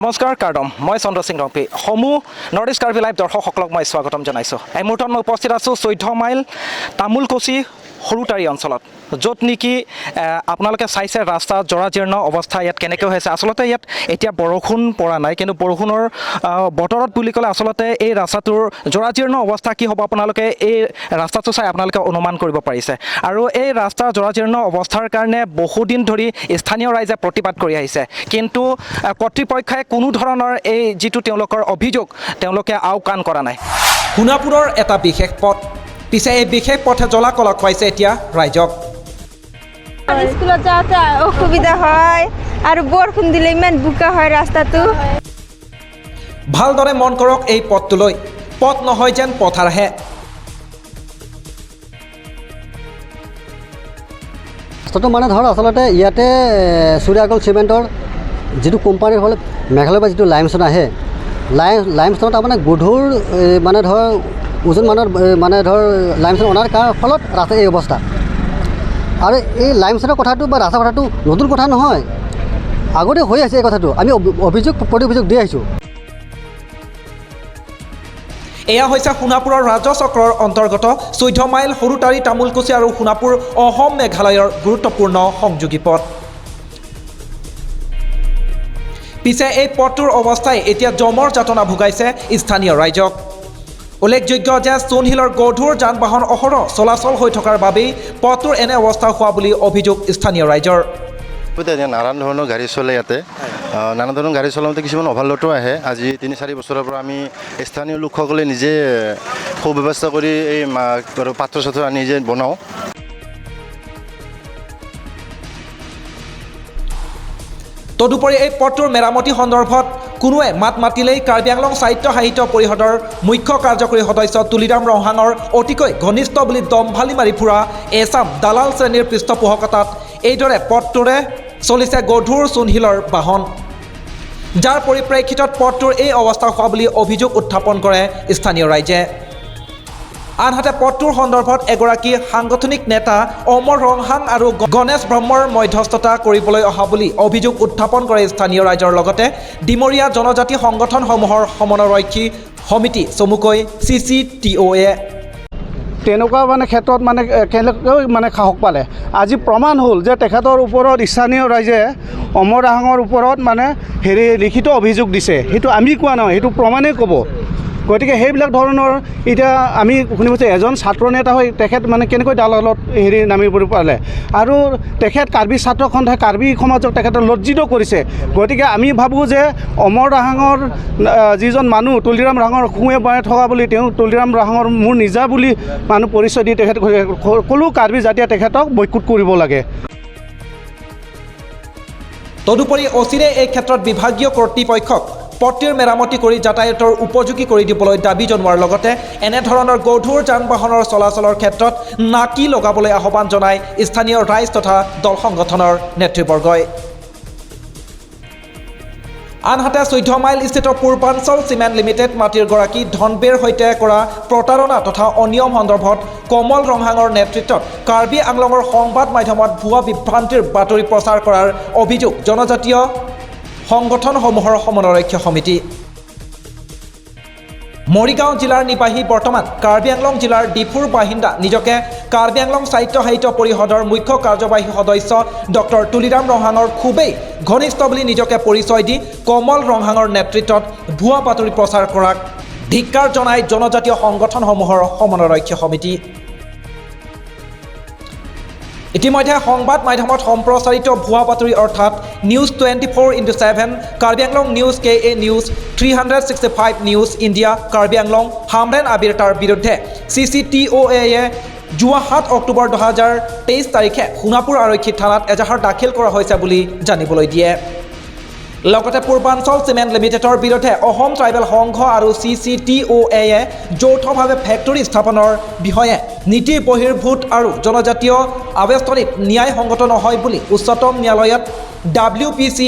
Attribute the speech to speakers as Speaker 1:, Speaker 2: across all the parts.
Speaker 1: নমস্কাৰ কাৰ্ডম, মই চন্দ্ৰ সিং ৰংপি। সমূহ নৰ্থ ইষ্ট কাৰ্বি লাইভ দৰ্শকসকলক মই স্বাগতম জনাইছোঁ। এই মুহূৰ্তত মই উপস্থিত আছোঁ 14 মাইল তামোলকুচি সৰুটাৰী অঞ্চলত, য'ত নেকি আপোনালোকে চাইছে ৰাস্তা জৰাজীৰ্ণ অৱস্থা ইয়াত কেনেকৈ হৈছে। আচলতে ইয়াত এতিয়া বৰষুণ পৰা নাই, কিন্তু বৰষুণৰ বতৰত বুলি ক'লে আচলতে এই ৰাস্তাটোৰ জৰাজীৰ্ণ অৱস্থা কি হ'ব, আপোনালোকে এই ৰাস্তাটো চাই আপোনালোকে অনুমান কৰিব পাৰিছে। আৰু এই ৰাস্তাৰ জৰাজীৰ্ণ অৱস্থাৰ কাৰণে বহুদিন ধৰি স্থানীয় ৰাইজে প্ৰতিবাদ কৰি আহিছে, কিন্তু কৰ্তৃপক্ষই কোনো ধৰণৰ এই যিটো তেওঁলোকৰ অভিযোগ, তেওঁলোকে আওকাণ কৰা নাই। সোণাপুৰৰ এটা বিশেষ পথ, পিছে এই বিশেষ পথে জ্বলা কলা খুৱাইছে এতিয়া ৰাইজক।
Speaker 2: স্কুলত যাওঁতে অসুবিধা হয় আৰু বৰষুণ দিলে ইমান বোকা হয় ৰাস্তাটো।
Speaker 1: ভালদৰে মন কৰক এই পথটোলৈ, পথ নহয় যেন পথাৰহে।
Speaker 3: ৰাস্তাটো মানে ধৰ আচলতে ইয়াতে সূৰ্যাগল চিমেণ্টৰ যিটো কোম্পানীৰ ফলত মেঘালয়ৰ পৰা যিটো লাইমষ্টন আহে, লাইমষ্টনত তাৰমানে গধুৰ মানে ধৰ ওজন মানৰ মানে ধৰ লাইমষ্টন অনাৰ ফলত ৰাস্তাৰ এই অৱস্থা। আৰু এই লাইমষ্টনৰ কথাটো বা ৰাস্তাৰ কথাটো নতুন কথা নহয়, আগতে হৈ আছে এই কথাটো। আমি অভিযোগ প্ৰতি অভিযোগ দি আহিছোঁ।
Speaker 1: এয়া হৈছে সোণাপুৰৰ ৰাজহ চক্ৰৰ অন্তৰ্গত 14 মাইল সৰুটাৰী তামোলকুচি আৰু সোণাপুৰ অসম মেঘালয়ৰ গুৰুত্বপূৰ্ণ সংযোগী পথ। পিছে এই পথটোৰ অৱস্থাই এতিয়া যমৰ যাতনা ভোগাইছে স্থানীয় ৰাইজক। উল্লেখযোগ্য যে চূণশিলৰ গধুৰ যান বাহন অহৰহ চলাচল হৈ থকাৰ বাবেই পথটোৰ এনে অৱস্থা হোৱা বুলি অভিযোগ স্থানীয় ৰাইজৰ।
Speaker 4: এতিয়া নানান ধৰণৰ গাড়ী চলে ইয়াতে। নানান ধৰণৰ গাড়ী চলাওঁতে কিছুমান অভাৰলোডো আহে। আজি 3-4 বছৰৰ পৰা আমি স্থানীয় লোকসকলে নিজে সুব্যৱস্থা কৰি এই পাথৰ চাথৰ আনি নিজে বনাওঁ।
Speaker 1: তদুপৰি এই পথটোৰ মেৰামতি সন্দৰ্ভত কোনোৱে মাত মাতিলেই কাৰ্বি আংলং সাহিত্য সাহিত্য পৰিষদৰ মুখ্য কাৰ্যকৰী সদস্য তুলিৰাম ৰংহাঙৰ অতিকৈ ঘনিষ্ঠ বুলি দম্ভালি মাৰি ফুৰা এচাম দালাল শ্ৰেণীৰ পৃষ্ঠপোষকতাত এইদৰে পথটোৰে চলিছে গধুৰ চূণশিলৰ বাহন, যাৰ পৰিপ্ৰেক্ষিতত পথটোৰ এই অৱস্থা হোৱা বুলি অভিযোগ উত্থাপন কৰে স্থানীয় ৰাইজে। আনহাতে পথটোৰ সন্দৰ্ভত এগৰাকী সাংগঠনিক নেতা অমৰ ৰংহাং আৰু গণেশ ব্ৰহ্মৰ মধ্যস্থতা কৰিবলৈ অহা বুলি অভিযোগ উত্থাপন কৰে স্থানীয় ৰাইজৰ লগতে ডিমৰীয়া জনজাতি সংগঠনসমূহৰ সমন্বয়ৰক্ষী সমিতি চমুকৈ চিচিটিঅ'য়ে।
Speaker 5: তেনেকুৱা মানে ক্ষেত্ৰত মানে কেনেকৈ মানে সাহস পালে? আজি প্ৰমাণ হ'ল যে তেখেতৰ ওপৰত স্থানীয় ৰাইজে অমৰ ৰাহাঙৰ ওপৰত মানে হেৰি লিখিত অভিযোগ দিছে। সেইটো আমি কোৱা নহয়, সেইটো প্ৰমাণেই ক'ব। গতিকে সেইবিলাক ধৰণৰ এতিয়া আমি শুনিব যে এজন ছাত্ৰ নেতা হৈ তেখেত মানে কেনেকৈ দালালত হেৰি নামিব পালে? আৰু তেখেত কাৰ্বি ছাত্ৰ সন্থাই কাৰ্বি সমাজক তেখেতে লজ্জিত কৰিছে। গতিকে আমি ভাবোঁ যে অমৰ ৰাহাঙৰ যিজন মানুহ তুলিৰাম ৰাহাঙৰ সোঁৱে বাঁৱে থকা বুলি, তেওঁ তুলিৰাম ৰাহাঙৰ মোৰ নিজা বুলি মানুহ পৰিচয় দি তেখেত সকলো কাৰ্বি জাতিয়ে তেখেতক বয়কট কৰিব লাগে।
Speaker 1: তদুপৰি অচিৰে এই ক্ষেত্ৰত বিভাগীয় কৰ্তৃপক্ষক পথটিৰ মেৰামতি কৰি যাতায়াতৰ উপযোগী কৰি দিবলৈ দাবী জনোৱাৰ লগতে এনেধৰণৰ গধুৰ যান বাহনৰ চলাচলৰ ক্ষেত্ৰত নাকি লগাবলৈ আহ্বান জনায় স্থানীয় ৰাইজ তথা দল সংগঠনৰ নেতৃবৰ্গই। আনহাতে 14 মাইল স্থিত পূৰ্বাঞ্চল চিমেণ্ট লিমিটেড মাটিৰ গৰাকী ধনবেৰ সৈতে কৰা প্ৰতাৰণা তথা অনিয়ম সন্দৰ্ভত কমল ৰংহাঙৰ নেতৃত্বত কাৰ্বি আংলঙৰ সংবাদ মাধ্যমত ভুৱা বিভ্ৰান্তিৰ বাতৰি প্ৰচাৰ কৰাৰ অভিযোগ জনজাতীয় সংগঠনসমূহৰ সমন্বয়ৰক্ষী সমিতি। মৰিগাঁও জিলাৰ নিবাসী, বৰ্তমান কাৰ্বি আংলং জিলাৰ ডিফুৰ বাসিন্দা, নিজকে কাৰ্বি আংলং সাহিত্য সাহিত্য পৰিষদৰ মুখ্য কাৰ্যবাহী সদস্য ডক্টৰ তুলিৰাম ৰংহাঙৰ খুবেই ঘনিষ্ঠ বুলি নিজকে পৰিচয় দি কমল ৰংহাঙৰ নেতৃত্বত ভুৱা বাতৰি প্ৰচাৰ কৰাক ধিক্কাৰ জনাই জনজাতীয় সংগঠনসমূহৰ সমন্বয়ৰক্ষী সমিতি। ইতিমধ্যে সংবাদ মাধ্যমত সম্প্ৰচাৰিত ভুৱা বাতৰি অৰ্থাৎ news 24x7, Karbi Anglong news, K A news, 365 news India, Karbi Anglong, Hamren আবিৰ তাৰ বিৰুদ্ধে চিচিটিঅ'এয়ে যোৱা 7 অক্টোবৰ 2023 তাৰিখে সোণাপুৰ আৰক্ষী থানাত এজাহাৰ দাখিল কৰা হৈছে বুলি জানিবলৈ দিয়ে। লগতে পূৰ্বাঞ্চল চিমেণ্ট লিমিটেডৰ বিৰুদ্ধে অসম ট্ৰাইবেল সংঘ আৰু চিচিটিঅ'এয়ে যৌথভাৱে ফেক্টৰী স্থাপনৰ বিষয়ে নীতি বহিৰ্ভূত আৰু জনজাতীয় আৱেষ্টনীত ন্যায়সংগত নহয় বুলি উচ্চতম ন্যায়ালয়ত WPC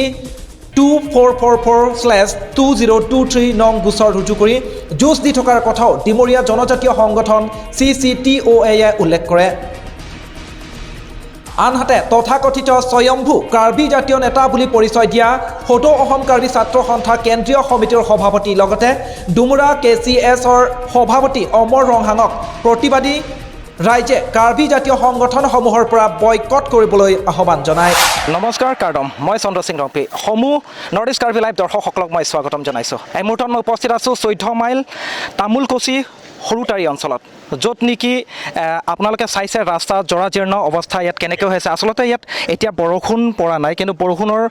Speaker 1: 2444/2023 নং গোচৰ ৰুজু কৰি যুঁজ দি থকাৰ কথাও ডিমৰীয়া জনজাতীয় সংগঠন চিচিটিঅ'এয়ে উল্লেখ কৰে। আনহাতে তথাকথিত স্বয়ম্ভু কাৰ্বি জাতীয় নেতা বুলি পৰিচয় দিয়া সদৌ অসম কাৰ্বি ছাত্ৰ সন্থা কেন্দ্ৰীয় সমিতিৰ সভাপতি লগতে ডুমুৰা কেচিএছৰ সভাপতি অমৰ ৰংহাঙক প্ৰতিবাদী ৰাইজে কাৰ্বি জাতীয় সংগঠনসমূহৰ পৰা বয়কট কৰিবলৈ আহ্বান জনায়। নমস্কাৰ কাৰ্ডম, মই চন্দ্ৰ সিং ৰংপি। সমূহ নৰ্থ ইষ্ট কাৰ্বি লাইভ দৰ্শকসকলক মই স্বাগতম জনাইছোঁ। এই মুহূৰ্তত মই উপস্থিত আছোঁ 14 মাইল তামোলকুচি সৰুটাৰী অঞ্চলত, য'ত নেকি আপোনালোকে চাইছে ৰাস্তা জৰাজীৰ্ণ অৱস্থা ইয়াত কেনেকৈ হৈছে। আচলতে ইয়াত এতিয়া বৰষুণ পৰা নাই, কিন্তু বৰষুণৰ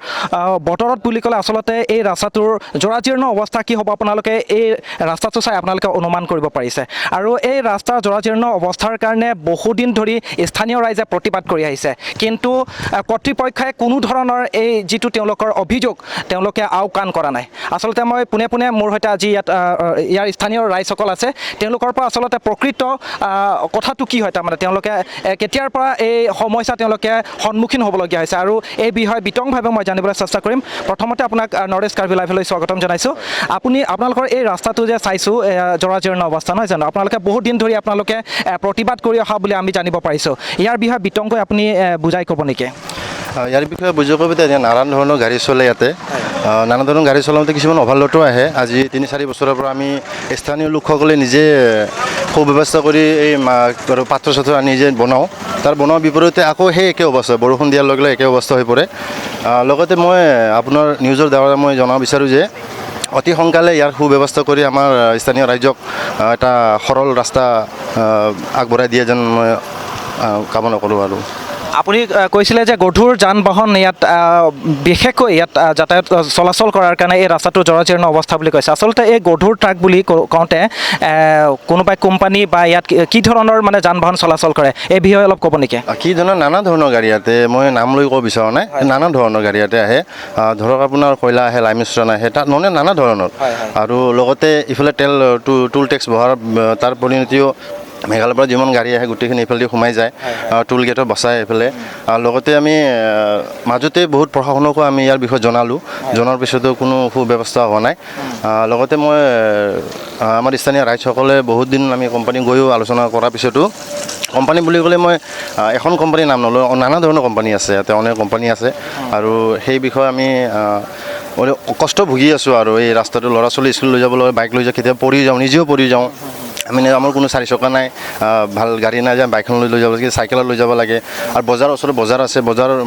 Speaker 1: বতৰত বুলি ক'লে আচলতে এই ৰাস্তাটোৰ জৰাজীৰ্ণ অৱস্থা কি হ'ব আপোনালোকে এই ৰাস্তাটো চাই আপোনালোকে অনুমান কৰিব পাৰিছে। আৰু এই ৰাস্তাৰ জৰাজীৰ্ণ অৱস্থাৰ কাৰণে বহুদিন ধৰি স্থানীয় ৰাইজে প্ৰতিবাদ কৰি আহিছে, কিন্তু কৰ্তৃপক্ষই কোনো ধৰণৰ এই যিটো তেওঁলোকৰ অভিযোগ তেওঁলোকে আওকাণ কৰা নাই। আচলতে মই পোনে পোনে মোৰ সৈতে আজি ইয়াত ইয়াৰ স্থানীয় ৰাইজসকল আছে, তেওঁলোকৰ পৰা আচলতে প্ৰকৃত কথাটো কি হয়, তাৰমানে তেওঁলোকে কেতিয়াৰ পৰা এই সমস্যা তেওঁলোকে সন্মুখীন হ'বলগীয়া হৈছে আৰু এই বিষয়ে বিতংভাৱে মই জানিবলৈ চেষ্টা কৰিম। প্ৰথমতে আপোনাক নৰ্থ ইষ্ট কাৰ্বি লাইভলৈ স্বাগতম জনাইছোঁ। আপুনি আপোনালোকৰ এই ৰাস্তাটো যে চাইছোঁ জৰাজীৰ্ণ অৱস্থা নহয় জানো, আপোনালোকে বহুত দিন ধৰি আপোনালোকে প্ৰতিবাদ কৰি অহা বুলি আমি জানিব পাৰিছোঁ। ইয়াৰ বিষয়ে বিতংকৈ আপুনি বুজাই ক'ব নেকি?
Speaker 4: ইয়াৰ বিষয়ে বুজি ক'ব এতিয়া নানান ধৰণৰ গাড়ী চলে ইয়াতে। নানা ধৰণৰ গাড়ী চলাওঁতে কিছুমান অভাৰলোডো আহে। আজি 3-4 বছৰৰ পৰা আমি স্থানীয় লোকসকলে নিজে সুব্যৱস্থা কৰি এই পাথৰ চাথৰ আনি নিজে বনাওঁ। তাৰ বনোৱাৰ বিপৰীতে আকৌ সেই একে অৱস্থা, বৰষুণ দিয়াৰ লগে লগে একে অৱস্থা হৈ পৰে। লগতে মই আপোনাৰ নিউজৰ দ্বাৰা মই জনাব বিচাৰোঁ যে অতি সোনকালে ইয়াৰ সুব্যৱস্থা কৰি আমাৰ স্থানীয় ৰাইজক এটা সৰল ৰাস্তা আগবঢ়াই দিয়ে যেন মই কামনা কৰোঁ। আৰু
Speaker 1: আপুনি কৈছিলে যে গধুৰ যান বাহন ইয়াত বিশেষকৈ ইয়াত যাতায়াত চলাচল কৰাৰ কাৰণে এই ৰাস্তাটো জৰাজীৰ্ণ অৱস্থা বুলি কৈছে। আচলতে এই গধুৰ ট্ৰাক বুলি কওঁতে কোনোবাই কোম্পানী বা ইয়াত কি ধৰণৰ মানে যান বাহন চলাচল কৰে এই বিষয়ে অলপ ক'ব নেকি?
Speaker 4: কি ধৰণৰ নানা ধৰণৰ গাড়ী ইয়াতে, মই নাম লৈ ক'ব বিচৰা নাই, নানা ধৰণৰ গাড়ী ইয়াতে আহে। ধৰক আপোনাৰ কয়লা আহে, লাইমষ্টন আহে, তাত মানে নানা ধৰণৰ। আৰু লগতে ইফালে তেল টোল টেক্স বঢ়াৰ তাৰ পৰিণতিও মেঘালয়ৰ পৰা যিমান গাড়ী আহে গোটেইখিনি এইফালেদি সোমাই যায়, টোল গেটত বচায় এইফালে। লগতে আমি মাজতে বহুত প্ৰশাসনকো আমি ইয়াৰ বিষয়ে জনালোঁ, জনোৱাৰ পিছতো কোনো সুব্যৱস্থা হোৱা নাই। লগতে মই আমাৰ স্থানীয় ৰাইজসকলে বহুত দিন আমি কোম্পানী গৈও আলোচনা কৰাৰ পিছতো, কোম্পানী বুলি ক'লে মই এখন কোম্পানীৰ নাম নলওঁ, নানা ধৰণৰ কোম্পানী আছে ইয়াতে, অনেক কোম্পানী আছে। আৰু সেই বিষয়ে আমি কষ্ট ভুগি আছোঁ। আৰু এই ৰাস্তাটো ল'ৰা ছোৱালী স্কুল লৈ যাবলৈ বাইক লৈ যাওঁ, কেতিয়াবা পৰি যাওঁ, নিজেও পৰি যাওঁ। আমি আমাৰ কোনো চাৰি চকা নাই, ভাল গাড়ী নাই যে বাইকখন লৈ যাব লাগে, চাইকেলত লৈ যাব লাগে। আৰু বজাৰৰ ওচৰত বজাৰ আছে,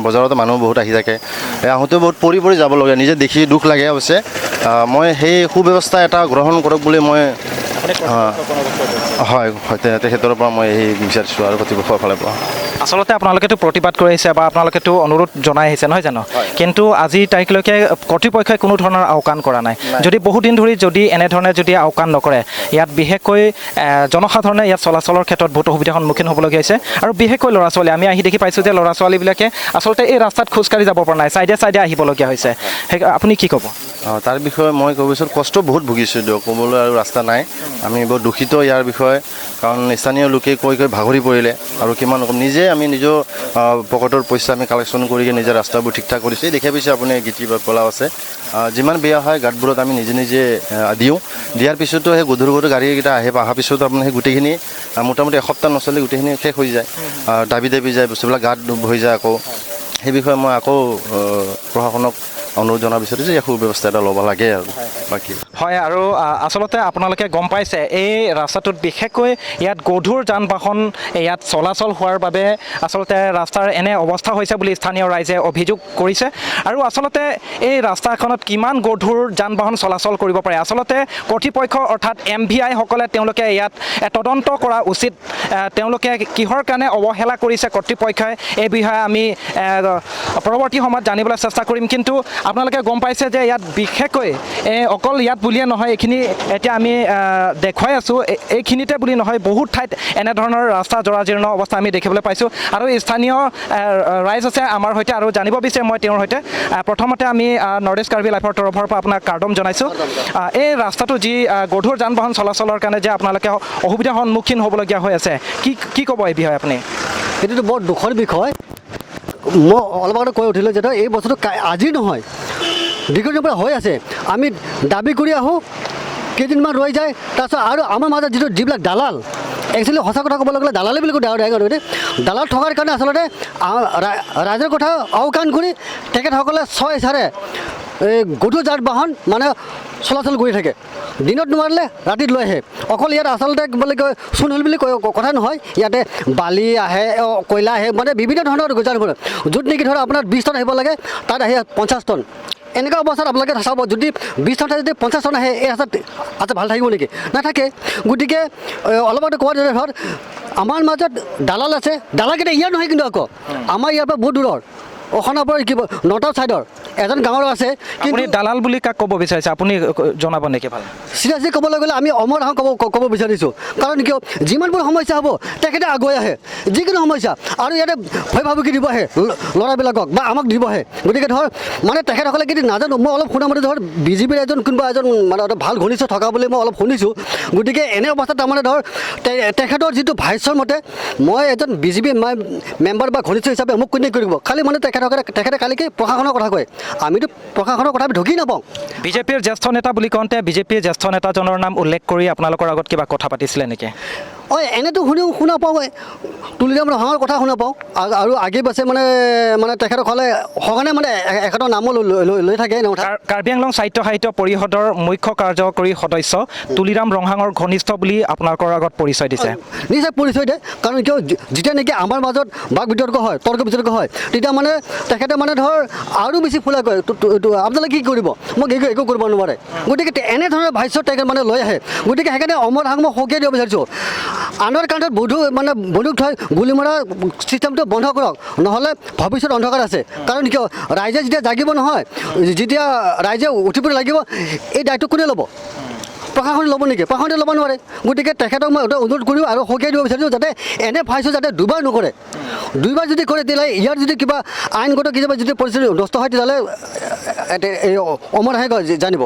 Speaker 4: বজাৰতো মানুহ বহুত আহি থাকে, এই আহোঁতেও বহুত পৰি পৰি যাব লাগে, নিজে দেখি দুখ লাগে। অৱশ্যে মই সেই সুব্যৱস্থা এটা গ্ৰহণ কৰক বুলি মই হয় তেখেতৰ পৰা মই এই বিচাৰিছোঁ আৰু কৰ্তৃপক্ষৰ ফালৰ পৰা।
Speaker 1: আচলতে আপোনালোকেতো প্ৰতিবাদ কৰি আহিছে বা আপোনালোকেতো অনুৰোধ জনাই আহিছে নহয় জানো, কিন্তু আজিৰ তাৰিখলৈকে কৰ্তৃপক্ষই কোনো ধৰণৰ আওকাণ কৰা নাই। যদি বহুদিন ধৰি যদি এনেধৰণে যদি আওকাণ নকৰে, ইয়াত বিশেষকৈ জনসাধাৰণে ইয়াত চলাচলৰ ক্ষেত্ৰত বহুত অসুবিধাৰ সন্মুখীন হ'বলগীয়া হৈছে। আৰু বিশেষকৈ ল'ৰা ছোৱালী, আমি আহি দেখি পাইছোঁ যে ল'ৰা ছোৱালীবিলাকে আচলতে এই ৰাস্তাত খোজকাঢ়ি যাব পৰা নাই, চাইডে চাইডে আহিবলগীয়া হৈছে। সেই আপুনি কি ক'ব?
Speaker 4: তাৰ বিষয়ে মই ক'ব বিচাৰোঁ, কষ্ট বহুত ভুগিছোঁ দিয়ক, ক'বলৈ আৰু ৰাস্তা নাই। আমি বহুত দুখিত ইয়াৰ বিষয়ে, কাৰণ স্থানীয় লোকে কৈ কৈ ভাগৰি পৰিলে আৰু কিমান ৰকম নিজে আমি নিজৰ পকেটৰ পইচা আমি কালেকশ্যন কৰি নিজে ৰাস্তাবোৰ ঠিক ঠাক কৰিছোঁ। এই দেখি পাইছে আপুনি গীতি বা কলাও আছে, যিমান বেয়া হয় গাঁতবোৰত আমি নিজে নিজে দিওঁ। দিয়াৰ পিছতো সেই গধুৰ গধুৰ গাড়ীকেইটা আহে, অহাৰ পিছত আপোনাৰ সেই গোটেইখিনি মোটামুটি এসপ্তাহ নচলে গোটেইখিনি শেষ হৈ যায়, দাবি দাবি যায় বস্তুবিলাক, গাঁত হৈ যায় আকৌ। সেই বিষয়ে মই আকৌ প্ৰশাসনক অনুৰোধ জনাব বিচাৰিছোঁ যে ইয়াৰ সুব্যৱস্থা এটা ল'ব লাগে আৰু বাকী।
Speaker 1: হয়, আৰু আচলতে আপোনালোকে গম পাইছে এই ৰাস্তাটোত বিশেষকৈ ইয়াত গধুৰ যান বাহন ইয়াত চলাচল হোৱাৰ বাবে আচলতে ৰাস্তাৰ এনে অৱস্থা হৈছে বুলি স্থানীয় ৰাইজে অভিযোগ কৰিছে। আৰু আচলতে এই ৰাস্তাখনত কিমান গধুৰ যান বাহন চলাচল কৰিব পাৰে, আচলতে কৰ্তৃপক্ষ অৰ্থাৎ এম ভি আইসকলে তেওঁলোকে ইয়াত তদন্ত কৰা উচিত। তেওঁলোকে কিহৰ কাৰণে অৱহেলা কৰিছে কৰ্তৃপক্ষই, এই বিষয়ে আমি পৰৱৰ্তী সময়ত জানিবলৈ চেষ্টা কৰিম। কিন্তু আপোনালোকে গম পাইছে যে ইয়াত বিশেষকৈ অকল ইয়াত বুলিয়ে নহয়, এইখিনি এতিয়া আমি দেখুৱাই আছোঁ, এইখিনিতে বুলি নহয়, বহুত ঠাইত এনেধৰণৰ ৰাস্তা জৰাজীৰ্ণ অৱস্থা আমি দেখিবলৈ পাইছোঁ। আৰু স্থানীয় ৰাইজ আছে আমাৰ সৈতে আৰু জানিব বিচাৰে মই তেওঁৰ সৈতে। প্ৰথমতে আমি নৰ্থ ইষ্ট কাৰ্বি লাইফৰ তৰফৰ পৰা আপোনাক কাৰ্ডম জনাইছোঁ। এই ৰাস্তাটো যি গধুৰ যান বাহন চলাচলৰ কাৰণে যে আপোনালোকে অসুবিধাৰ সন্মুখীন হ'বলগীয়া হৈ আছে, কি কি ক'ব এই বিষয়ে আপুনি?
Speaker 3: এইটোতো বৰ দুখৰ বিষয়। মই অলপ আগতে কৈ উঠিলোঁ যে এই বস্তুটো আজি নহয়, দীৰ্ঘদিনৰ পৰা হৈ আছে। আমি দাবী কৰি আহোঁ, কেইদিনমান ৰৈ যায়, তাৰপিছত আৰু আমাৰ মাজত যিবিলাক দালাল, একচুৱেলি সঁচা কথা ক'বলৈ গ'লে দালালি বুলি কওঁ, ডাঙৰ দালাল থকাৰ কাৰণে আচলতে ৰাইজৰ কথা আওকাণ কৰি তেখেতসকলে স্ব ইচ্ছাৰে এই গধুৰ যান বাহন মানে চলাচল কৰি থাকে। দিনত নোৱাৰিলে ৰাতিত লৈ আহে। অকল ইয়াত আচলতে বুলি কয় চূণশিল বুলি কয় কথা নহয়, ইয়াতে বালি আহে, কয়লা আহে, মানে বিভিন্ন ধৰণৰ যান বাহন, য'ত নেকি ধৰক আপোনাৰ 20 টন আহিব লাগে, তাত আহে 50 টন। এনেকুৱা অৱস্থাত আপোনালোকে চাব, যদি 20 টন যদি 50 টন আহে, এই ৰাস্তাত আচ্ছা ভাল থাকিব নেকি? নাথাকে। গতিকে অলপ আগতে কোৱাৰ দৰে ধৰ আমাৰ মাজত দালাল আছে, দালালকেইটা ইয়াৰ নহয় কিন্তু আকৌ আমাৰ ইয়াৰ পৰা বহুত দূৰৰ, অসমৰ পৰা কিবা নটা ছাইডৰ এজন গাঁৱৰ আছে।
Speaker 1: আপুনি দালাল বুলি কাক ক'ব বিচাৰিছে, আপুনি জনাব নেকি? ভাল
Speaker 3: চিৰিয়াছলি ক'বলৈ গ'লে আমি অমৰ হাওঁ ক'ব বিচাৰিছোঁ। কাৰণ কিয়, যিমানবোৰ সমস্যা হ'ব তেখেতে আগুৱাই আহে যিকোনো সমস্যা, আৰু ইয়াতে ভয় ভাবুকি দিব আহে ল'ৰাবিলাকক বা আমাক দিব আহে। গতিকে ধৰ মানে তেখেতসকলে কিন্তু নাজানো, মই অলপ শুনা মতে ধৰ বিজেপিৰ এজন কোনোবা এজন মানে অলপ ভাল ঘনিষ্ঠ থকা বুলি মই অলপ শুনিছোঁ। গতিকে এনে অৱস্থাত তাৰমানে ধৰ তেখেতৰ যিটো ভাষ্যৰ মতে মই এজন বিজেপি মেম্বাৰ বা ঘনিষ্ঠ হিচাপে মোক কোনে কৰিব, খালি মানে তেখেতে কালি কি প্ৰশাসনৰ কথা কয়, আমিতো প্ৰশাসনৰ কথা আমি ঢুকি নাপাওঁ।
Speaker 1: বিজেপিৰ জ্যেষ্ঠ নেতা বুলি কওঁতে বিজেপিৰ জ্যেষ্ঠ নেতাজনৰ নাম উল্লেখ কৰি আপোনালোকৰ আগত কিবা কথা পাতিছিলে নেকি?
Speaker 3: অঁ, এনেতো শুনা পাওঁ, তুলিৰাম ৰংহাঙৰ কথা শুনা পাওঁ, আৰু আগে পাছে মানে মানে তেখেতসকলে সঘনে মানে এখেতৰ নামো লৈ থাকে এনে কথা।
Speaker 1: কাৰ্বি আংলং সাহিত্য সাহিত্য পৰিষদৰ মুখ্য কাৰ্যকৰী সদস্য তুলিৰাম ৰংহাঙৰ ঘনিষ্ঠ বুলি আপোনালোকৰ আগত পৰিচয় দিছে।
Speaker 3: নিশ্চয় পৰিচয় দিয়ে, কাৰণ কিয় যেতিয়া নেকি আমাৰ মাজত বাক বিতৰ্ক হয়, তৰ্ক বিতৰ্ক হয়, তেতিয়া মানে তেখেতে মানে ধৰ আৰু বেছি ফুলাই কয়, আপোনালোকে কি কৰিব, মোক একো কৰিব নোৱাৰে। গতিকে এনেধৰণৰ ভাষ্য তেখেত মানে লৈ আহে। গতিকে সেইকাৰণে অমৰ হাং মই সকীয়াই দিব বিচাৰিছোঁ, আনৰ কান্ধত মানে বন্দুক থৈ গুলি মৰা চিষ্টেমটো বন্ধ কৰক, নহ'লে ভৱিষ্যত অন্ধকাৰ আছে। কাৰণ কিয়, ৰাইজে যেতিয়া জাগিব নহয়, যেতিয়া ৰাইজে উঠিব লাগিব, এই দায়িত্ব কোনে ল'ব? প্ৰশাসনে ল'ব নেকি? প্ৰশাসনে ল'ব নোৱাৰে। গতিকে তেখেতক মই এটা অনুৰোধ কৰিওঁ আৰু সকীয়াই দিব বিচাৰিছোঁ যাতে এনে ভাষ্য যাতে দুবাৰ নকৰে। দুইবাৰ যদি কৰে তেতিয়াহ'লে ইয়াৰ যদি কিবা আইনগত কিবা যদি পৰিস্থিতি নষ্ট হয়, তেতিয়াহ'লে এই অমৰ হাঙে জানিব।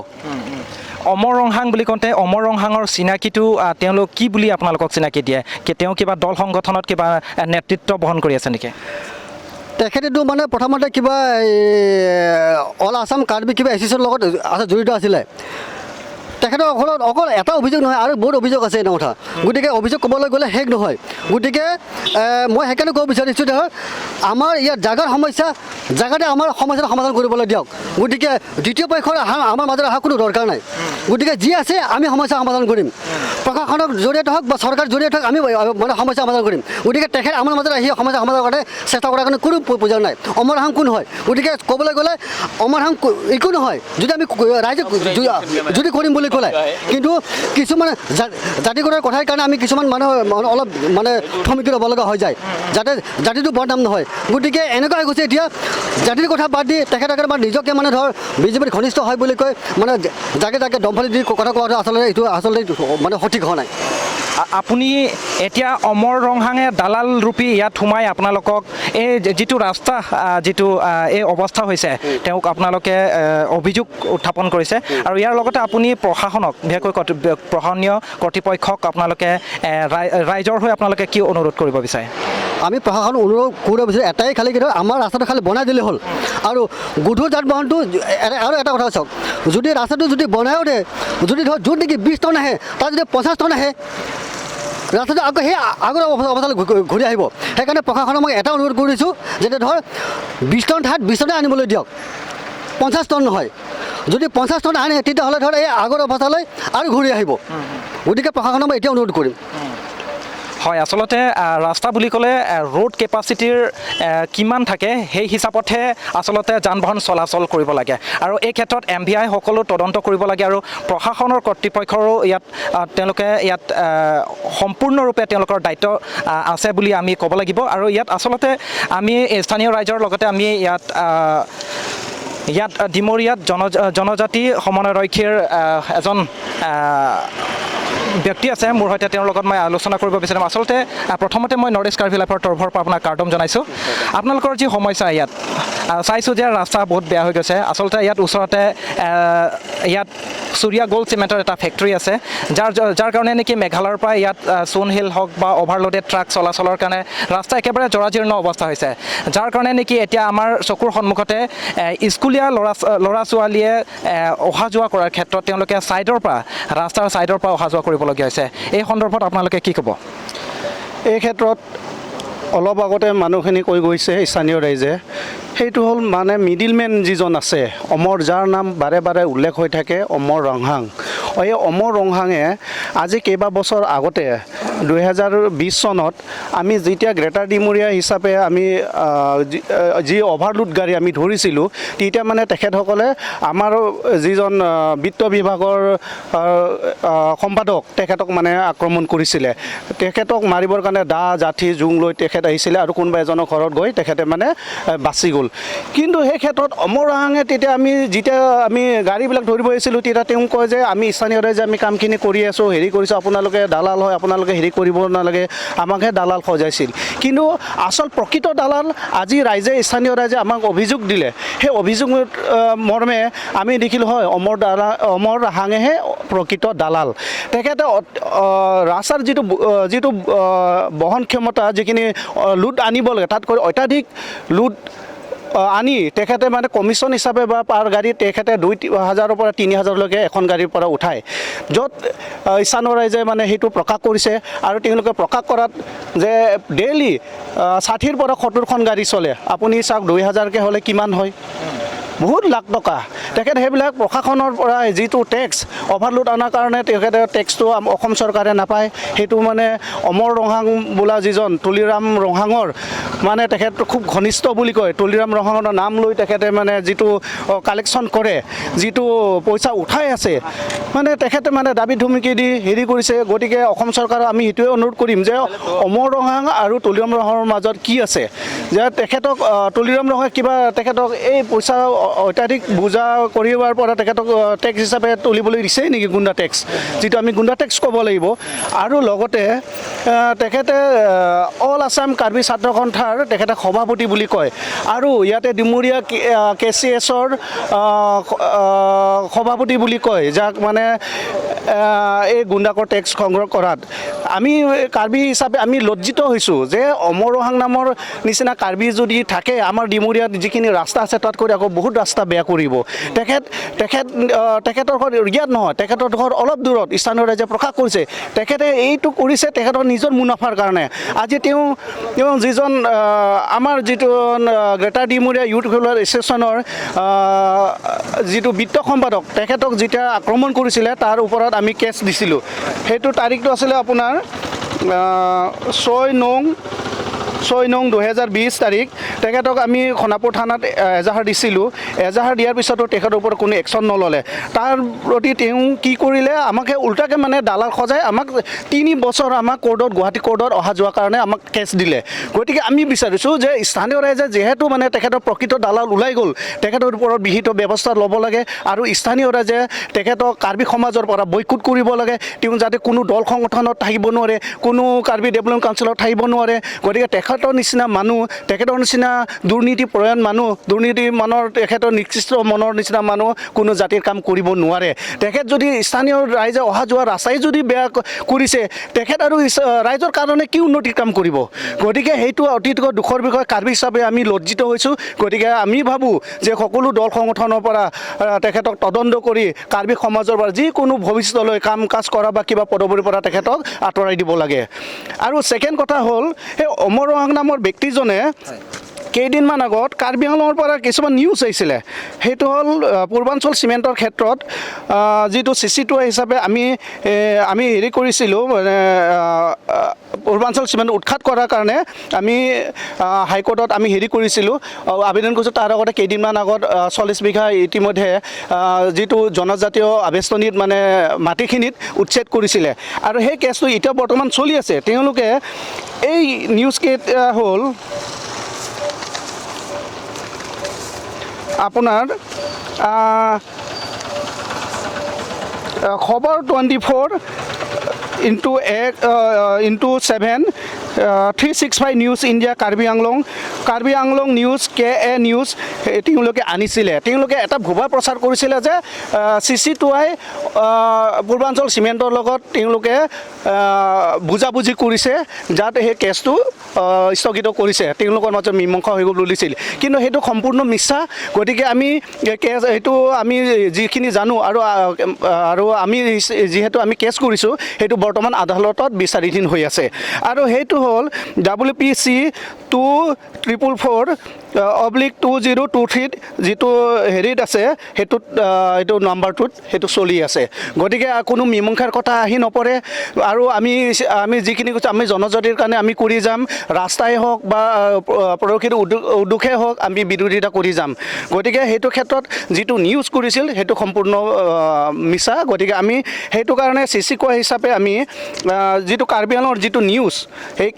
Speaker 1: অমৰ ৰংহাং বুলি কওঁতে অমৰ ৰংহাঙৰ চিনাকিটো তেওঁলোক কি বুলি আপোনালোকক চিনাকি দিয়ে? কি তেওঁ কিবা দল সংগঠনত কিবা নেতৃত্ব বহন কৰি আছে নেকি?
Speaker 3: তেখেতেতো মানে প্ৰথমতে কিবা এই অল আছাম কাৰ্বি কিবা এছ'চিয়েশ্যনৰ লগত আছে, জড়িত আছিলে। তেখেতৰ অকল এটা অভিযোগ নহয়, আৰু বহুত অভিযোগ আছে এনে কথা। গতিকে অভিযোগ ক'বলৈ গ'লে শেষ নহয়। গতিকে মই সেইকাৰণে ক'ব বিচাৰিছোঁ ধৰ আমাৰ ইয়াত জাগাৰ সমস্যা, জাগাতে আমাৰ সমস্যাটো সমাধান কৰিবলৈ দিয়ক। গতিকে দ্বিতীয় পক্ষৰ আমাৰ মাজত অহা কোনো দৰকাৰ নাই। গতিকে যি আছে আমি সমস্যা সমাধান কৰিম, প্ৰশাসনৰ জৰিয়তে হওক বা চৰকাৰৰ জৰিয়তে হওক আমি মানে সমস্যা সমাধান কৰিম। গতিকে তেখেত আমাৰ মাজত আহি সমস্যা সমাধান কৰাৰ চেষ্টা কৰাৰ কাৰণে কোনো প্ৰয়োজন নাই। অমৰ হাং কোন হয়? গতিকে ক'বলৈ গ'লে অমৰ হাং একো নহয়, যদি আমি ৰাইজে যদি কৰিম বুলি ক'লে, কিন্তু কিছুমান জাতিগতৰ কথাৰ কাৰণে আমি কিছুমান মানুহ অলপ মানে থমকি ৰ'ব লগা হৈ যায়, যাতে জাতিটো বদনাম নহয়। গতিকে এনেকুৱা হৈ গৈছে এতিয়া জাতিৰ কথা বাদ দি তেখেতসকলে মানে নিজকে মানে ধৰ বিজেপিৰ ঘনিষ্ঠ হয় বুলি কৈ মানে যাকে তাকে দমফালি দি কথা কোৱাটো আচলতে এইটো আচলতে মানে সঠিক হোৱা নাই।
Speaker 1: আপুনি এতিয়া অমৰ ৰংহাঙে দালাল ৰূপী ইয়াত সোমাই আপোনালোকক এই যিটো ৰাস্তা, যিটো এই অৱস্থা হৈছে, তেওঁক আপোনালোকে অভিযোগ উত্থাপন কৰিছে। আৰু ইয়াৰ লগতে আপুনি প্ৰশাসনক, বিশেষকৈ প্ৰশাসনীয় কৰ্তৃপক্ষক আপোনালোকে ৰাইজৰ হৈ আপোনালোকে কি অনুৰোধ কৰিব বিচাৰে?
Speaker 3: আমি প্ৰশাসনক অনুৰোধ কৰিব বিচাৰোঁ এটাই, খালি কি আমাৰ ৰাস্তাটো খালি বনাই দিলেই হ'ল। আৰু গধুৰ যান বাহনটো আৰু এটা কথা চাওক, যদি ৰাস্তাটো যদি বনায়ো দিয়ে, যদি ধৰক য'ত নেকি 20 টন আহে, তাত যদি 50 টন আহে, ৰাস্তাটো আকৌ সেই আগৰ অৱস্থালৈ ঘূৰি আহিব। সেইকাৰণে প্ৰশাসনক মই এটা অনুৰোধ কৰিছোঁ যাতে ধৰ 20 টন ঠাইত 20 টনে আনিবলৈ দিয়ক, 50 টন নহয়। যদি 50 টন আনে তেতিয়াহ'লে ধৰ এই আগৰ অৱস্থালৈ আৰু ঘূৰি আহিব। গতিকে প্ৰশাসনক মই এতিয়া অনুৰোধ কৰিম।
Speaker 1: হয়, আচলতে ৰাস্তা বুলি ক'লে ৰোড কেপাচিটিৰ কিমান থাকে সেই হিচাপতহে আচলতে যান বাহন চলাচল কৰিব লাগে। আৰু এই ক্ষেত্ৰত এম ভি আই সকলো তদন্ত কৰিব লাগে আৰু প্ৰশাসনৰ কৰ্তৃপক্ষৰো ইয়াত তেওঁলোকে ইয়াত সম্পূৰ্ণৰূপে তেওঁলোকৰ দায়িত্ব আছে বুলি আমি ক'ব লাগিব। আৰু ইয়াত আচলতে আমি স্থানীয় ৰাইজৰ লগতে আমি ইয়াত ডিমৰীয়াত জনজাতি সমন্বয়ৰক্ষীৰ এজন ব্যক্তি আছে মোৰ সৈতে, তেওঁৰ লগত মই আলোচনা কৰিব বিচাৰিম। আচলতে প্ৰথমতে মই নৰ্থ ইষ্ট কাৰ্বি লাইফৰ তৰফৰ পৰা আপোনাক কাৰ্ডম জনাইছোঁ। আপোনালোকৰ যি সমস্যা ইয়াত, চাইছোঁ যে ৰাস্তা বহুত বেয়া হৈ গৈছে। আচলতে ইয়াত ওচৰতে ইয়াত চুৰিয়া গ'ল্ড চিমেণ্টৰ এটা ফেক্টৰী আছে, যাৰ যাৰ কাৰণে নেকি মেঘালয়ৰ পৰা ইয়াত চূণশিল হওক বা অভাৰলোডেড ট্ৰাক চলাচলৰ কাৰণে ৰাস্তা একেবাৰে জৰাজীৰ্ণ অৱস্থা হৈছে, যাৰ কাৰণে নেকি এতিয়া আমাৰ চকুৰ সন্মুখতে স্কুলীয়া ল'ৰা ল'ৰা ছোৱালীয়ে অহা যোৱা কৰাৰ ক্ষেত্ৰত তেওঁলোকে ছাইডৰ পৰা, ৰাস্তাৰ ছাইডৰ পৰা অহা যোৱা কৰিবলগীয়া হৈছে। এই সন্দৰ্ভত আপোনালোকে কি ক'ব?
Speaker 5: এই ক্ষেত্ৰত অলপ আগতে মানুহখিনি কৈ গৈছে স্থানীয় ৰাইজে, সেইটো হ'ল মানে মিডিলমেন যিজন আছে অমৰ, যাৰ নাম বাৰে বাৰে উল্লেখ হৈ থাকে, অমৰ ৰংহাং। এই অমৰ ৰংহাঙে আজি কেইবাবছৰ আগতে 2020 চনত আমি যেতিয়া গ্ৰেটাৰ ডিমৰীয়া হিচাপে আমি যি অভাৰলোড গাড়ী আমি ধৰিছিলোঁ, তেতিয়া মানে তেখেতসকলে আমাৰ যিজন বিত্ত বিভাগৰ সম্পাদক, তেখেতক মানে আক্ৰমণ কৰিছিলে। তেখেতক মাৰিবৰ কাৰণে দা, জাঠি, জোং লৈ তেখেত আহিছিলে আৰু কোনোবা এজনৰ ঘৰত গৈ তেখেতে মানে বাচি গ'ল। কিন্তু সেই ক্ষেত্ৰত অমৰ ৰহাঙে তেতিয়া আমি যেতিয়া আমি গাড়ীবিলাক ধৰিব আহিছিলোঁ, তেতিয়া তেওঁ কয় যে আমি স্থানীয় ৰাইজে আমি কামখিনি কৰি আছোঁ, হেৰি কৰিছোঁ, আপোনালোকে দালাল হয়, আপোনালোকে হেৰি কৰিব নালাগে, আমাকহে দালাল সজাইছিল। কিন্তু আচল প্ৰকৃত দালাল আজি ৰাইজে, স্থানীয় ৰাইজে আমাক অভিযোগ দিলে। সেই অভিযোগ মৰ্মে আমি দেখিলোঁ হয় অমৰ ৰাহাঙেহে প্ৰকৃত দালাল। তেখেতে ৰাস্তাৰ যিটো বহন ক্ষমতা, যিখিনি লোড আনিব লাগে, তাতকৈ অত্যাধিক লোড আনি তেখেতে মানে কমিশ্যন হিচাপে বা পাৰ গাড়ী তেখেতে 2 হাজাৰৰ পৰা 3 হাজাৰলৈকে এখন গাড়ীৰ পৰা উঠায়, য'ত স্থানীয় ৰাইজে মানে সেইটো প্ৰকাশ কৰিছে। আৰু তেওঁলোকে প্ৰকাশ কৰাত যে ডেইলি 60ৰ পৰা 70খন গাড়ী চলে। আপুনি চাওক, 2 হাজাৰকৈ হ'লে কিমান হয়? বহুত লাখ টকা। তেখেত সেইবিলাক প্ৰশাসনৰ পৰা যিটো টেক্স, অভাৰলোড অনাৰ কাৰণে তেখেতে টেক্সটো অসম চৰকাৰে নাপায়। সেইটো মানে অমৰ ৰংহাং বোলা যিজন তুলিৰাম ৰংহাঙৰ মানে তেখেত খুব ঘনিষ্ঠ বুলি কয়, তুলিৰাম ৰংহাঙৰ নাম লৈ তেখেতে মানে যিটো কালেকশ্যন কৰে, যিটো পইচা উঠাই আছে, মানে তেখেতে মানে দাবী ধুমকি দি হেৰি কৰিছে। গতিকে অসম চৰকাৰক আমি সেইটোৱে অনুৰোধ কৰিম যে অমৰ ৰংহাং আৰু তুলিৰাম ৰংহাঙৰ মাজত কি আছে, যে তেখেতক তুলিৰাম ৰংহাঙে কিবা তেখেতক এই পইচা অত্যাধিক বোজা কৰিবৰ পৰা তেখেতক টেক্স হিচাপে তুলিবলৈ দিছে নেকি, গুণ্ডা টেক্স, যিটো আমি গুণ্ডা টেক্স ক'ব লাগিব। আৰু লগতে তেখেতে অল আছাম কাৰ্বি ছাত্ৰ সন্থাৰ তেখেতে সভাপতি বুলি কয় আৰু ইয়াতে ডিমৰীয়া কেচিএছৰ সভাপতি বুলি কয়, যাক মানে এই গুণ্ডাকৰ টেক্স সংগ্ৰহ কৰাত আমি কাৰ্বি হিচাপে আমি লজ্জিত হৈছোঁ যে অমৰ ৰহাং নামৰ নিচিনা কাৰ্বি যদি থাকে, আমাৰ ডিমৰীয়াত যিখিনি ৰাস্তা আছে তাতকৈ আকৌ বহুত ৰাস্তা বেয়া কৰিব। তেখেত তেখেত তেখেতৰ ঘৰ ইয়াত নহয়, তেখেতৰ ঘৰ অলপ দূৰত, স্থানীয় ৰাইজে প্ৰকাশ কৰিছে। তেখেতে এইটো কৰিছে তেখেতৰ নিজৰ মুনাফাৰ কাৰণে। আজি তেওঁ তেওঁ যিজন আমাৰ যিটো গ্ৰেটাৰ ডিমৰীয়া ইউথ ৱেলফেয়াৰ এছ'চিয়েশ্যনৰ যিটো বিত্ত সম্পাদক, তেখেতক যেতিয়া আক্ৰমণ কৰিছিলে, তাৰ ওপৰত আমি কেছ দিছিলোঁ। সেইটো তাৰিখটো আছিলে আপোনাৰ 6/6/2020 তাৰিখ। তেখেতক আমি সোণাপুৰ থানাত এজাহাৰ দিছিলোঁ। এজাহাৰ দিয়াৰ পিছতো তেখেতৰ ওপৰত কোনো একশ্যন নল'লে। তাৰ প্ৰতি তেওঁ কি কৰিলে, আমাকে উল্টাকৈ মানে দালাল সজাই আমাক 3 বছৰ আমাক কোৰ্টত, গুৱাহাটী কোৰ্টত অহা যোৱাৰ কাৰণে আমাক কেছ দিলে। গতিকে আমি বিচাৰিছোঁ যে স্থানীয় ৰাইজে যিহেতু মানে তেখেতৰ প্ৰকৃত দালাল ওলাই গ'ল, তেখেতৰ ওপৰত বিহিত ব্যৱস্থা ল'ব লাগে আৰু স্থানীয় ৰাইজে তেখেতক কাৰ্বি সমাজৰ পৰা বয়কট কৰিব লাগে। তেওঁ যাতে কোনো দল সংগঠনত থাকিব নোৱাৰে, কোনো কাৰ্বি ডেভেলপমেণ্ট কাউন্সিলত থাকিব নোৱাৰে। গতিকে তেখেতৰ নিচিনা মানুহ, তেখেতৰ নিচিনা দুৰ্নীতি পৰায়ণ মানুহ, দুৰ্নীতি মনৰ, তেখেতৰ নিকৃষ্ট মনৰ নিচিনা মানুহ কোনো জাতিৰ কাম কৰিব নোৱাৰে। তেখেত যদি স্থানীয় ৰাইজে অহা যোৱা ৰাস্তাই যদি বেয়া কৰিছে, তেখেত আৰু ৰাইজৰ কাৰণে কি উন্নতিৰ কাম কৰিব? গতিকে সেইটো অতিকৈ দুখৰ বিষয়। কাৰ্বি হিচাপে আমি লজ্জিত হৈছোঁ। গতিকে আমি ভাবোঁ যে সকলো দল সংগঠনৰ পৰা তেখেতক তদন্ত কৰি কাৰ্বি সমাজৰ পৰা যিকোনো ভৱিষ্যতলৈ কাম কাজ কৰা বা কিবা পদবীৰ পৰা তেখেতক আঁতৰাই দিব লাগে। আৰু ছেকেণ্ড কথা হ'ল, সেই অমৰ ৰহাং নামৰ ব্যক্তিজনে কেইদিনমান আগত কাৰ্বি আংলঙৰ পৰা কিছুমান নিউজ আহিছিলে। সেইটো হ'ল পূৰ্বাঞ্চল চিমেণ্টৰ ক্ষেত্ৰত যিটো চিচি 2 হিচাপে আমি হেৰি কৰিছিলোঁ, মানে পূৰ্বাঞ্চল চিমেণ্ট উৎখাত কৰাৰ কাৰণে আমি হাইকোৰ্টত আমি হেৰি কৰিছিলোঁ, আবেদন কৰিছোঁ। তাৰ আগতে কেইদিনমান আগত 40 বিঘা ইতিমধ্যে যিটো জনজাতীয় আবেষ্টনীত মানে মাটিখিনিত উচ্ছেদ কৰিছিলে আৰু সেই কেছটো এতিয়া বৰ্তমান চলি আছে। তেওঁলোকে এই নিউজ কেইটা হ'ল আপোনাৰ খবৰ 24 into 1 into 7। 365 news India, Karbi Anglong, Karbi Anglong news, K A news, তেওঁলোকে আনিছিলে। তেওঁলোকে এটা ভুৱা প্ৰচাৰ কৰিছিলে যে চি চি টুৱাই পূৰ্বাঞ্চল চিমেণ্টৰ লগত তেওঁলোকে বুজাবুজি কৰিছে, যাতে সেই কেছটো স্থগিত কৰিছে, তেওঁলোকৰ মাজত মীমাংসা হৈ গ'ল বুলিছিল। কিন্তু সেইটো সম্পূৰ্ণ মিছা। গতিকে আমি কেছ সেইটো আমি যিখিনি জানো আৰু আমি যিহেতু আমি কেছ কৰিছোঁ, সেইটো বৰ্তমান আদালতত বিচাৰাধীন হৈ আছে। আৰু সেইটো হ'ল WPC 2444/2023ত যিটো হেৰিত আছে, সেইটোত এইটো নাম্বাৰটোত সেইটো চলি আছে। গতিকে কোনো মীমাংসাৰ কথা আহি নপৰে। আৰু আমি যিখিনি কৈছোঁ, আমি জনজাতিৰ কাৰণে আমি কৰি যাম। ৰাস্তাই হওক বা প্ৰদূষিত উদ্যোগেই হওক, আমি বিৰোধিতা কৰি যাম। গতিকে সেইটো ক্ষেত্ৰত যিটো নিউজ কৰিছিল, সেইটো সম্পূৰ্ণ মিছা। গতিকে আমি সেইটো কাৰণে চি চি কোৱা হিচাপে আমি যিটো কাৰ্বি আংলঙৰ যিটো নিউজ, সেই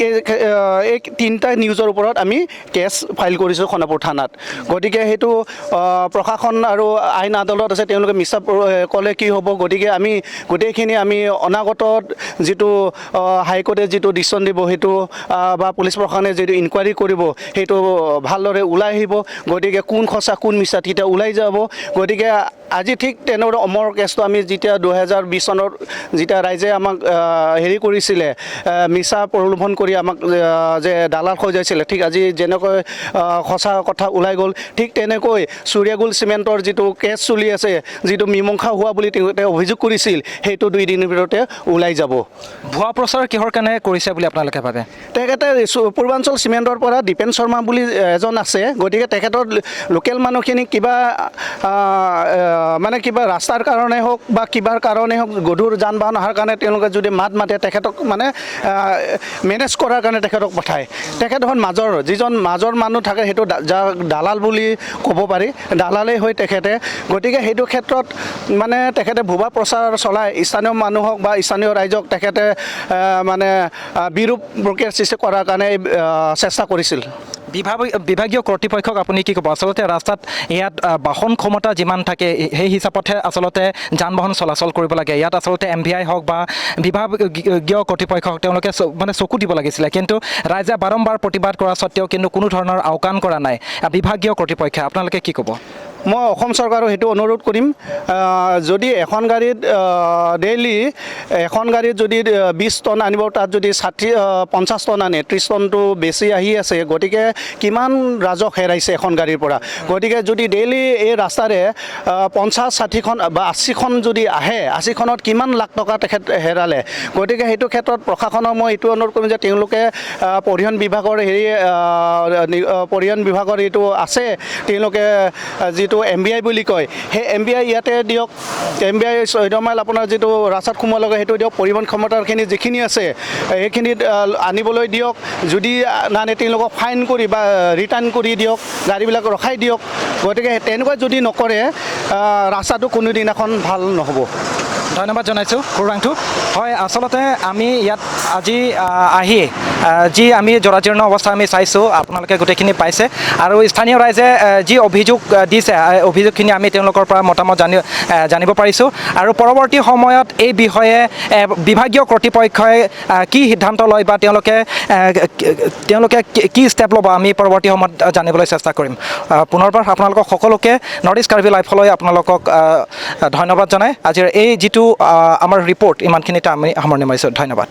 Speaker 5: এই তিনিটা নিউজৰ ওপৰত আমি কেছ ফাইল কৰিছোঁ সোণাপুৰ থানাত। গতিকে সেইটো প্ৰশাসন আৰু আইন আদালত আছে, তেওঁলোকে মিছা ক'লে কি হ'ব? গতিকে আমি গোটেইখিনি আমি অনাগতত যিটো হাইকোৰ্টে যিটো ডিচিশ্যন দিব সেইটো বা পুলিচ প্ৰশাসনে যিটো ইনকুৱাৰী কৰিব, সেইটো ভালদৰে ওলাই আহিব। গতিকে কোন সঁচা, কোন মিছা তেতিয়া ওলাই যাব। গতিকে আজি ঠিক তেনেদৰে অমৰ কেছটো আমি যেতিয়া 2020 চনত যেতিয়া ৰাইজে আমাক হেৰি কৰিছিলে, মিছা প্ৰলোভন কৰি আমাক যে দালাল সজাইছিলে, ঠিক আজি যেনেকৈ সঁচা কথা ওলাই গ'ল, ঠিক তেনেকৈ সূৰ্যগুল চিমেণ্টৰ যিটো কেছ চলি আছে, যিটো মীমাংসা হোৱা বুলি তেওঁলোকে অভিযোগ কৰিছিল, সেইটো 2 দিনৰ ভিতৰতে ওলাই যাব।
Speaker 1: ভুৱা প্ৰচাৰ কিহৰ কাৰণে কৰিছে বুলি আপোনালোকে ভাবে?
Speaker 5: তেখেতে পূৰ্বাঞ্চল চিমেণ্টৰ পৰা দীপেন শৰ্মা বুলি এজন আছে। গতিকে তেখেতৰ লোকেল মানুহখিনি কিবা মানে কিবা ৰাস্তাৰ কাৰণে হওক বা কিবাৰ কাৰণে হওক, গধুৰ যান বাহন অহাৰ কাৰণে তেওঁলোকে যদি মাত মাতে, তেখেতক মানে মেনেজ কৰাৰ কাৰণে তেখেতক পঠায়। তেখেত হ'ল মাজৰ যিজন মাজৰ মানুহ থাকে, সেইটো যাক দালাল বুলি ক'ব পাৰি, দালালেই হৈ তেখেতে। গতিকে সেইটো ক্ষেত্ৰত মানে তেখেতে ভুৱা প্ৰচাৰ চলাই স্থানীয় মানুহক বা স্থানীয় ৰাইজক তেখেতে মানে বিৰূপ প্ৰক্ৰিয়াৰ সৃষ্টি কৰাৰ কাৰণে এই চেষ্টা কৰিছিল।
Speaker 1: বিভাগীয় কৰ্তৃপক্ষক আপুনি কি ক'ব? আচলতে ৰাস্তাত ইয়াত বাহন ক্ষমতা যিমান থাকে, সেই হিচাপতহে আচলতে যান বাহন চলাচল কৰিব লাগে। ইয়াত আচলতে এমভিআই হওক বা বিভাগীয় কৰ্তৃপক্ষ হওক, তেওঁলোকে মানে চকু দিব লাগিছিলে। কিন্তু ৰাইজে বাৰম্বাৰ প্ৰতিবাদ কৰা স্বত্তেও কিন্তু কোনো ধৰণৰ আওকাণ কৰা নাই বিভাগীয় কৰ্তৃপক্ষই। আপোনালোকে কি ক'ব?
Speaker 5: মই অসম চৰকাৰক সেইটো অনুৰোধ কৰিম, যদি এখন গাড়ীত ডেইলি এখন গাড়ীত যদি 20 টন আনিব, তাত যদি 60 50 টন আনে, 30 টনটো বেছি আহি আছে। গতিকে কিমান ৰাজহ হেৰাইছে এখন গাড়ীৰ পৰা? গতিকে যদি ডেইলি এই ৰাস্তাৰে 50 60খন বা 80খন যদি আহে, 80খনত কিমান লাখ টকা তেখেত হেৰালে? গতিকে সেইটো ক্ষেত্ৰত প্ৰশাসনক মই এইটো অনুৰোধ কৰিম যে তেওঁলোকে পৰিবহণ বিভাগৰ হেৰি পৰিবহণ বিভাগৰ এইটো আছে, তেওঁলোকে যিটো এমভিআই বুলি কয়, সেই এমভিআই ইয়াতে দিয়ক। এমভিআই 14 মাইল আপোনাৰ যিটো ৰাস্তাত সোমোৱাৰ লগে সেইটো দিয়ক। পৰিবহণ ক্ষমতাখিনি যিখিনি আছে, সেইখিনিত আনিবলৈ দিয়ক। যদি নানে, তেওঁলোকক ফাইন কৰি বা ৰিটাৰ্ণ কৰি দিয়ক, গাড়ীবিলাক ৰখাই দিয়ক। গতিকে তেনেকুৱা যদি নকৰে, ৰাস্তাটো কোনোদিনাখন ভাল নহ'ব।
Speaker 1: ধন্যবাদ জনাইছোঁ সৌৰাংটো। হয়, আচলতে আমি ইয়াত আজি আহি যি আমি জৰাজীৰ্ণ অৱস্থা আমি চাইছোঁ, আপোনালোকে গোটেইখিনি পাইছে আৰু স্থানীয় ৰাইজে যি অভিযোগ দিছে, অভিযোগখিনি আমি তেওঁলোকৰ পৰা মতামত জানিব পাৰিছোঁ। আৰু পৰৱৰ্তী সময়ত এই বিষয়ে বিভাগীয় কৰ্তৃপক্ষই কি সিদ্ধান্ত লয় বা তেওঁলোকে কি ষ্টেপ ল'ব, আমি পৰৱৰ্তী সময়ত জানিবলৈ চেষ্টা কৰিম। পুনৰবাৰ আপোনালোকক সকলোকে নৰ্থ ইষ্ট কাৰ্বি লাইফলৈ আপোনালোকক ধন্যবাদ জনাই আজিৰ এই যিটো আমাৰ ৰিপৰ্ট, ইমানখিনিতে আমি সামৰণি মাৰিছোঁ। ধন্যবাদ।